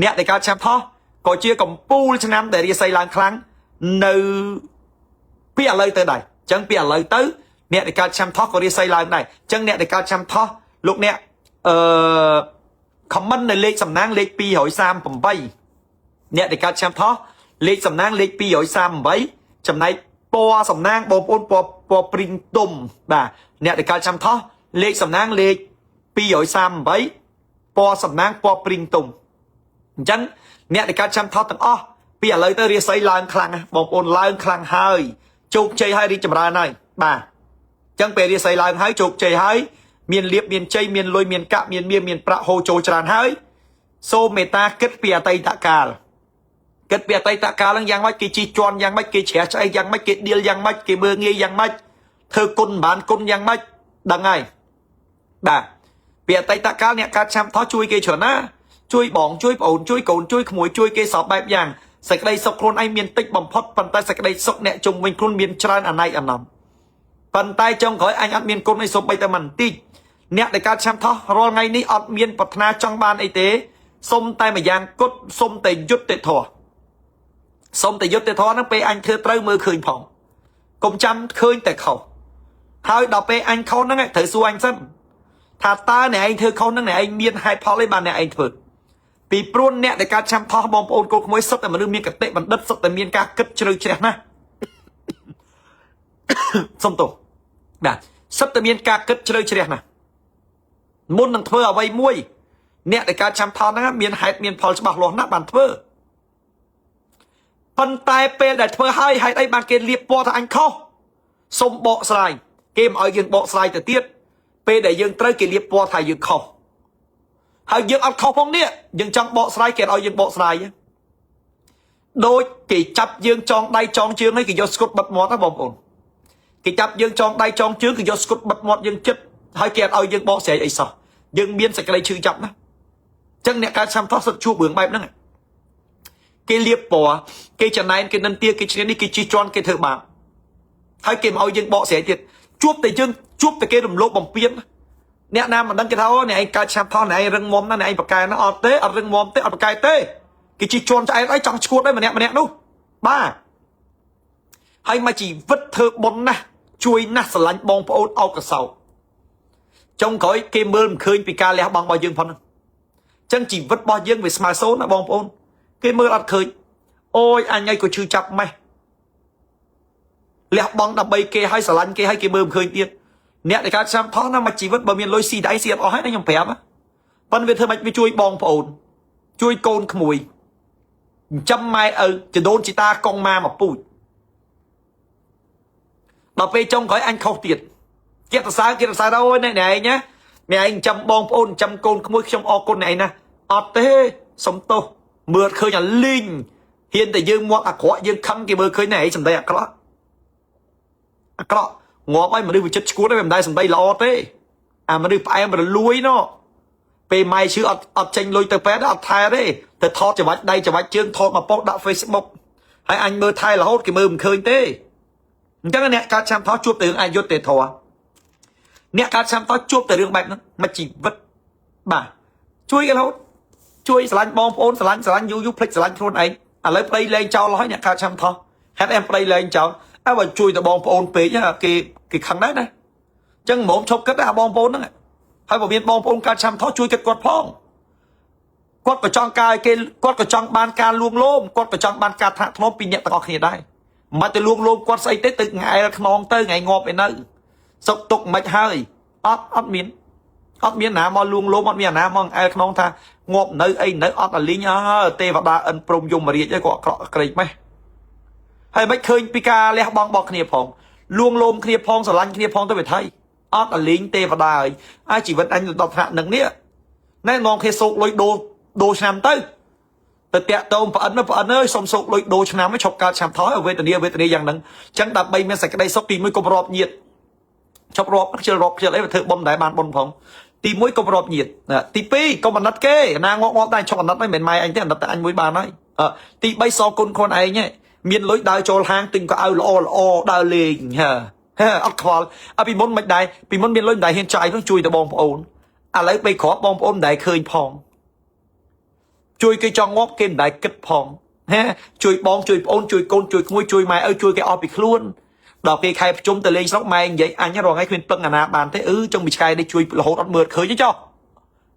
អ្នកដែលកើតឆ្នាំថោះក៏ជាកម្ពូលឆ្នាំដែលរាសីឡើងខ្លាំងនៅពីឥឡូវទៅដែរអញ្ចឹងពីឥឡូវទៅអ្នកដែលកើតឆ្នាំថោះក៏រាសីឡើងដែរអញ្ចឹងអ្នកដែលកើតឆ្នាំថោះលោកអ្នកអឺ comment នៅលេខសំណាងលេខ238អ្នកដែលកើតឆ្នាំថោះលេខសំណាងលេខ238ចំណែកពណ៌សំណាងបងប្អូនពណ៌ពណ៌ព្រីងទុំបាទអ្នកដែលកើតឆ្នាំថោះលេខសំណាងលេខ238ពណ៌សំណាងពណ៌ព្រីងទុំអញ្ចឹងអ្នកដែលកើតឆ្នាំថោះទាំងអស់ពីឥឡូវទៅរាសីឡើងខ្លាំងណាស់បងប្អូនឡើងខ្លាំងហើយជោគជ័យហើយរីកចម្រើនហើយបាទអញ្ចឹងពេលរាសីឡើងហើយជោគជ័យហើយមានលៀបមានជ័យមានលុយមានកាក់មានមាសមានប្រាក់ហូរចូលច្រើនហើយសូមមេត្តាគិតពីអតីតកាលគិតពីអតីតកាលហ្នឹងយ៉ាងម៉េចគេជិះជាន់យ៉ាងម៉េចគេជ្រះឆ្អីយ៉ាងម៉េចគេដៀលយ៉ាងម៉េចគេមើលងាយយ៉ាងម៉េចធ្វើគុណមិនបានគុណយ៉ាងម៉េចដឹងហើយបាទពីអតីតកាលអ្នកកើតឆ្នាំថោះជួយគេច្រើនណាជួយបងជួយប្អូនជួយកូនជួយក្មួយជួយគេសពបែបយ៉ាងសេចក្តីសុខខ្លួនឯងមានតិចបំផុតប៉ុន្តែសេចក្តីសុខអ្នកជុំវិញខ្លួនមានច្រើនអណៃអណមប៉ុន្តែចុងក្រោយអញអត់មានគុណអីសូម្បីតែបន្តិចអ្នកដែលកើតឆ្នាំថោះរាល់ថ្ងៃនេះអត់មានប្រាថ្នាចង់បានអីទេសុំតែម្យ៉ាងគត់សុំតែយុត្តិធម៌សុំតែយុត្តិធម៌ហ្នឹងពេលអញធ្វើត្រូវមើលឃើញផងកុំចាំឃើញតែខុសហើយដល់ពេលអញខុសហ្នឹងត្រូវសួរអញសិនថាតើអ្នកឯងធ្វើខុសហ្នឹងអ្នកឯងមានហេតុផលអីបានអ្នកឯងធ្វើពីព្រោះអ្នកដែលកើតឆ្នាំថោះបងប្អូនកូនក្មួយសុទ្ធតែមនុស្សមានកតិបណ្ឌិតសុទ្ធតែមានការគិតជ្រៅជ្រះណាស់សុំទោសបាទសុទ្ធតែមានការគិតជ្រៅជ្រះណាស់មុននឹងធ្វើអ្វីមួយអ្នកដែលកើតឆ្នាំថោះហ្នឹងមានហេតុមានផលច្បាស់លាស់ណាស់បានធ្វើប៉ុន្តែពេលដែលធ្វើហើយហេតុអីបានគេលៀបពណ៌ថាអញខុសសុំបកស្រាយគេមិនឲ្យយើងបកស្រាយទៅទៀតពេលដែលយើងត្រូវគេលៀបពណ៌ថាយើងខុសហើយយើងអត់ខុសផងនេះយើងចង់បកស្រាយគេឲ្យយើងបកស្រាយដូចគេចាប់យើងចងដៃចងជើងហើយគេយកស្កុតបិទមាត់ណាបងប្អូនគេចាប់យើងចងដៃចងជើងគេយកស្កុតបិទមាត់យើងចិត្តហើយគេអត់ឲ្យយើងបកស្រាយអីសោះយើងមានសេចក្តីឈឺចាប់ណាអញ្ចឹងអ្នកកើតឆ្នាំថោះសិតជួបរឿងបែបហ្នឹងគេលៀបពណ៌គេចំណែនគេនិន្ទាគេឈ្នានេះគេជិះជាន់គេធ្វើបាបហើយគេមិនឲ្យយើងបកស្រាយទៀតជួបតែយើងជួបតែគេរំលោភបំពានអ្នកណាមិនដឹងគេថាអូអ្នកឯងកើតឆ្នាំថោះអ្នកឯងរឹងមាំណាស់អ្នកឯងប្រកែណាអត់ទេអត់រឹងមាំទេអត់ប្រកែទេគេជិះជាន់ឆ្អែតអីចង់ឈួតឯម្នាក់ម្នាក់នោះបាទហើយមកជីវិតធ្វើបុណ្យណាស់ជួយណាស់ស្រឡាញ់បងប្អូនអោបកសោចុងក្រោយគេមើលមិនឃើញពីការលះបង់របស់យើងផងហ្នឹងចឹងជីវិតរបស់យើងវាស្មើសូន្យណាបងប្អូនគេមើលអត់ឃើញអូយអញឯងក៏ឈឺចាប់ម៉េះលះបង់ដើម្បីគេឲ្យស្រឡាញ់គេឲ្យគេមើលមិនឃើញទៀតអ្នកដែលកើតឆ្នាំថោះណាមួយជីវិតបើមានលុយស៊ីដៃស៊ីអត់អស់ហើយណាខ្ញុំប្រាប់ប៉ុន្តែវាធ្វើម៉េចវាជួយបងប្អូនជួយកូនក្មួយចិញ្ចឹមម៉ែឪចដូនជីតាកងម៉ាមកពូជដល់ពេលចុងក្រោយអញខុសទៀតគេសរសើរគេសរសើរអូយអ្នកឯងណាអ្នកឯងចាំបងប្អូនចាំកូនក្មួយខ្ញុំអរគុណអ្នកឯងណាអត់ទេសុំទោសមើលឃើញអាលីងហ៊ានតែយើងមាត់អាក្រក់យើងខឹងគេមើលឃើញណែឯងសំដីអាក្រក់អាក្រក់ងាប់ហើយមនុស្សវិចិត្រឈួតហើយមិនដែលសំដីល្អទេអាមនុស្សផ្អែមរលួយណោះពេលម៉ែឈឺអត់អត់ចេញលុយទៅពេទ្យអត់ថែទេទៅថតច្បាច់ដៃច្បាច់ជើងថតមកប៉ុស្ដាក់ Facebook ហើយអញមើលថែរហូតគេមើលមិនឃើញទេអញ្ចឹងអ្នកកើតឆ្នាំថោះជួបតែរឿងអយុត្តិធម៌អ្នកកើតឆ្នាំថោះជួបតែរឿងបែបហ្នឹងមួយជីវិតបាទជួយគេរហូតជួយស្រឡាញ់បងប្អូនស្រឡាញ់ស្រឡាញ់យូរយូរភ្លេចស្រឡាញ់ខ្លួនឯងឥឡូវប្តីលែងចោលហើយអ្នកកើតឆ្នាំថោះហេតុអីប្តីលែងចោលអើបើជួយតែបងប្អូនពេកគេគេខឹងដែរណាអញ្ចឹងហ្មងឈប់គិតអាបងប្អូនហ្នឹងហើយបើមានបងប្អូនកើតឆ្នាំថោះជួយគិតគាត់ផងគាត់ក៏ចង់ការគេគាត់ក៏ចង់បានការលួងលោមគាត់ក៏ចង់បានការថ្នាក់ថ្នមពីអ្នកទាំងអស់គ្នាដែរមិនទៅលួងលោមគាត់ស្អីទេទៅងែលខ្នងទៅថ្ងៃងាប់ឯនៅសុកទុកមិនហើយអត់អត់មានអត់មានណាមកលួងលោមអត់មានណាមកអែលខ្នងថាងាប់នៅអីនៅអត់អាលីងអើទេវតាអិនព្រំយមរាជឯងក៏អាក្រក់ក្រេកម៉េះហើយមិនឃើញពីការលះបង់របស់គ្នាផងលួងលោមគ្នាផងស្រឡាញ់គ្នាផងទៅវិថីអត់អាលីងទេវតាហើយអាជីវិតអញដល់ថ្នាក់នឹងនេះណែនាំគ្នាសោកលុយដូដូឆ្នាំទៅទៅតាក់តងប្អិនប្អិនអើយសុំសោកលុយដូឆ្នាំឈប់កើតឆ្នាំថយវេទនាវេទនាយ៉ាងហ្នឹងអញ្ចឹងដើម្បីមានសេចក្តីសុខទី1កុំរាប់ញាតឈប់រាប់ខ្ជិលរាប់ខ្ជិលអីទៅធ្វើបុណ្យដែរបានបុណ្យផងទី1កុំរាប់ញាតទី2កុំអាណិតគេណាងក់ងាប់ដែរឈប់អាណិតមិនមែនម៉ែអញទេអាណិតតែអញមួយបានហើយទី3សគុណខ្លួនឯងមានលុយដើរចូលហាងទិញកៅអៅល្អល្អដើរលេងហឺអត់ខ្វល់អពីមុនមិនដែរពីមុនមានលុយមិនដែរហ៊ានចាយផងជួយទៅបងប្អូនឥឡូវពេលគ្រាប់បងប្អូនមិនដែរឃើញផង ជួយគេចង់ងាប់គេមិនដែលគិតផងហេជួយបងជួយប្អូនជួយកូនជួយក្មួយជួយម៉ែឪជួយគេអស់ពីខ្លួនដល់ពេលខែប្រជុំទៅលេងស្រុកម៉ែនិយាយអញរងថ្ងៃគ្មានពឹងអាណាបានទេអឺចង់មីឆ្កែនេះជួយរហូតអត់មើលឃើញទេចុះ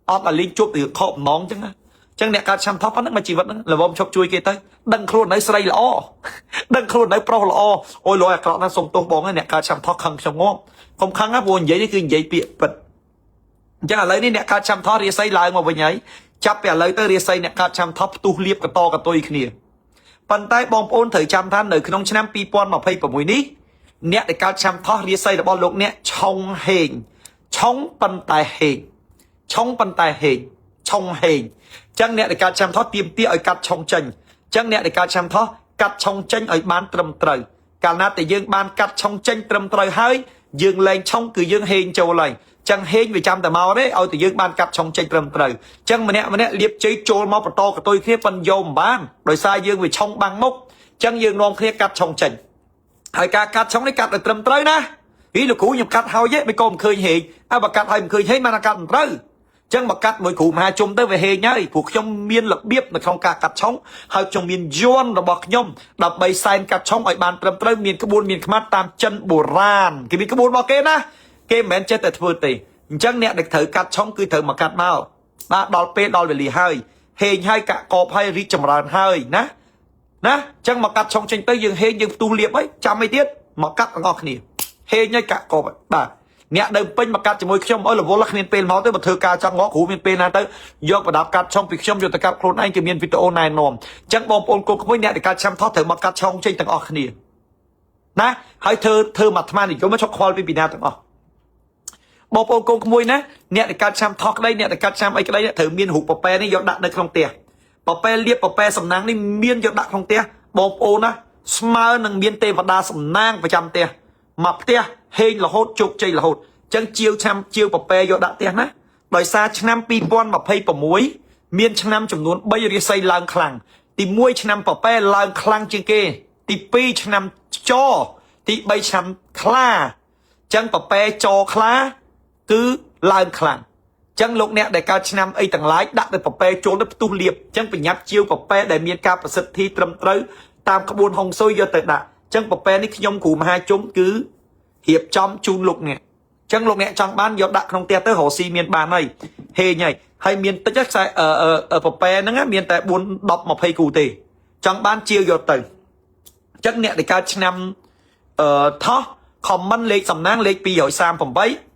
អត់ដល់លេងជួបទៅខកបំណងចឹងណាចឹងអ្នកកើតឆ្នាំថោះប៉ុណ្ណឹងមកជីវិតហ្នឹងល្មមឈប់ជួយគេទៅដឹងខ្លួននៅស្រីល្អដឹងខ្លួននៅប្រុសល្អអូយលយអាក្រក់ណាស់សុំទោសបងអ្នកកើតឆ្នាំថោះខឹងខ្ញុំងាប់កុំខឹងណាព្រោះនិយាយនេះគឺនិយាយពាក្យពិតអញ្ចឹងឥឡូវនេះអ្នកកើតឆ្នាំថោះរាសីឡើងមកវិញហើយចាប់ពីឥឡូវទៅរាសីអ្នកកើតឆ្នាំថោះផ្ទុះលៀបកតកតុយគ្នាប៉ុន្តែបងប្អូនត្រូវចាំថានៅក្នុងឆ្នាំ2026នេះអ្នកដែលកើតឆ្នាំថោះរាសីរបស់លោកអ្នកឆុងហេងឆុងប៉ុន្តែហេងឆុងប៉ុន្តែហេងឆុងហេងចឹងអ្នកដែលកើតឆ្នាំថោះទៀមទាឲ្យកាត់ឆុងចេញចឹងអ្នកដែលកើតឆ្នាំថោះកាត់ឆុងចេញឲ្យបានត្រឹមត្រូវកាលណាតែយើងបានកាត់ឆុងចេញត្រឹមត្រូវហើយយើងលែងឆុងគឺយើងហេងចូលហើយចឹងហេងវាចាំតែមកទេឲ្យតែយើងបានកាត់ឆុងចេញត្រឹមត្រូវចឹងម្នាក់ម្នាក់លៀបជ័យចូលមកបន្តកតុយគ្នាប៉ុនយកមិនបានដោយសារយើងវាឆុងបាំងមុខចឹងយើងនាំគ្នាកាត់ឆុងចេញហើយការកាត់ឆុងនេះកាត់ឲ្យត្រឹមត្រូវណាហីលោកគ្រូខ្ញុំកាត់ហើយទេមិនក៏មិនឃើញហេងអើបើកាត់ហើយមិនឃើញហេងបានកាត់មិនត្រូវចឹងមកកាត់មួយគ្រូមហាជុំទៅវាហេងហើយព្រោះខ្ញុំមានរបៀបនៅក្នុងការកាត់ឆុងហើយខ្ញុំមានយន្តរបស់ខ្ញុំដើម្បីសែនកាត់ឆុងឲ្យបានត្រឹមត្រូវមានក្បួនមានខ្មាត់តាមចិនបុរាណគេមានក្បួនរបស់គេណាគេមិនមែនចេះតែធ្វើទេអញ្ចឹងអ្នកដែលត្រូវកាត់ឆុងគឺត្រូវមកកាត់មកបាទដល់ពេលដល់វេលាហើយហេងហើយកាក់កបហើយរីកចម្រើនហើយណាណាអញ្ចឹងមកកាត់ឆុងចេញទៅយើងហេងយើងផ្ទុះលៀបហើយចាំអីទៀតមកកាត់ទាំងអស់គ្នាហេងហើយកាក់កបបាទអ្នកនៅពេញមកកាត់ជាមួយខ្ញុំអើរវល់គ្មានពេលមកទេបើធ្វើការចង់ងក់គ្រូមានពេលណាទៅយកប្រដាប់កាត់ឆុងពីខ្ញុំយកទៅកាត់ខ្លួនឯងគេមានវីដេអូណែនាំអញ្ចឹងបងប្អូនកូនក្មួយអ្នកដែលកាត់ឆ្នាំថោះត្រូវមកកាត់ឆុងចេញទាំងអស់គ្នាណាហើយធ្វើធ្វើមកអាត្មានិយមឈប់ខ្វល់ពីពីណាទាំងអស់បងប្អូនកូនក្មួយណាអ្នកដែលកាត់ឆ្នាំថោះក្តីអ្នកដែលកាត់ឆ្នាំអីក្តីត្រូវមានរូបពពែនេះយកដាក់នៅក្នុងផ្ទះពពែលៀបពពែសំណាងនេះមានយកដាក់ក្នុងផ្ទះបងប្អូនណាស្មើនឹងមានទេវតាសំណាងប្រចាំផ្ទះមកផ្ទះហេងរហូតជោគជ័យរហូតចឹងជាវឆ្នាំជាវពពែយកដាក់ផ្ទះណាដោយសារឆ្នាំ2026មានឆ្នាំចំនួន3រាសីឡើងខ្លាំងទី1ឆ្នាំពពែឡើងខ្លាំងជាងគេទី2ឆ្នាំចទី3ឆ្នាំខ្លាចឹងពពែចខ្លាគឺឡើងខ្លាំងចឹងលោកអ្នកដែលកើតឆ្នាំអីទាំងឡាយដាក់ទៅពពែចូលទៅផ្ទុះលៀបចឹងប្រញាប់ជាវពពែដែលមានការប្រសិទ្ធិត្រឹមត្រូវតាមក្បួនហុងស៊ុយយកទៅដាក់ចឹងពពែនេះខ្ញុំគ្រូមហាជុំគឺរៀបចំជូនលោកអ្នកចឹងលោកអ្នកចង់បានយកដាក់ក្នុងផ្ទះទៅរកស៊ីមានបានហើយហេងហើយហើយមានតិចខ្សែពពែហ្នឹងមានតែ4 10 20គូទេចង់បានជាវយកទៅចឹងអ្នកដែលកើតឆ្នាំអឺថោះ comment លេខសំណាងលេខ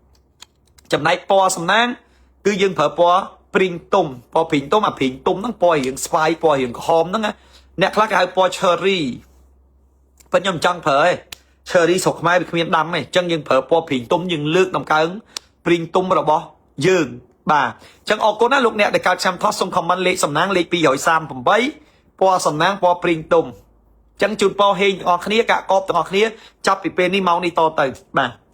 238ចំណែកពណ៌សំណាងគឺយើងប្រើពណ៌ព្រីងទុំពណ៌ព្រីងទុំអាព្រីងទុំហ្នឹងពណ៌រៀងស្វាយពណ៌រៀងក្រហមហ្នឹងណាអ្នកខ្លះគេហៅពណ៌ cherry ប៉ុន្តែខ្ញុំមិនចង់ប្រើទេ cherry ស្រុកខ្មែរវាគ្មានដាំទេអញ្ចឹងយើងប្រើពណ៌ព្រីងទុំយើងលើកតម្កើងព្រីងទុំរបស់យើងបាទអញ្ចឹងអរគុណណាលោកអ្នកដែលកើតឆ្នាំថោះសូម comment លេខសំណាងលេខ238ពណ៌សំណាងពណ៌ព្រីងទុំអញ្ចឹងជូនពរហេងទាំងអស់គ្នាកាក់កបទាំងអស់គ្នាចាប់ពីពេលនេះម៉ោងនេះតទៅបាទ។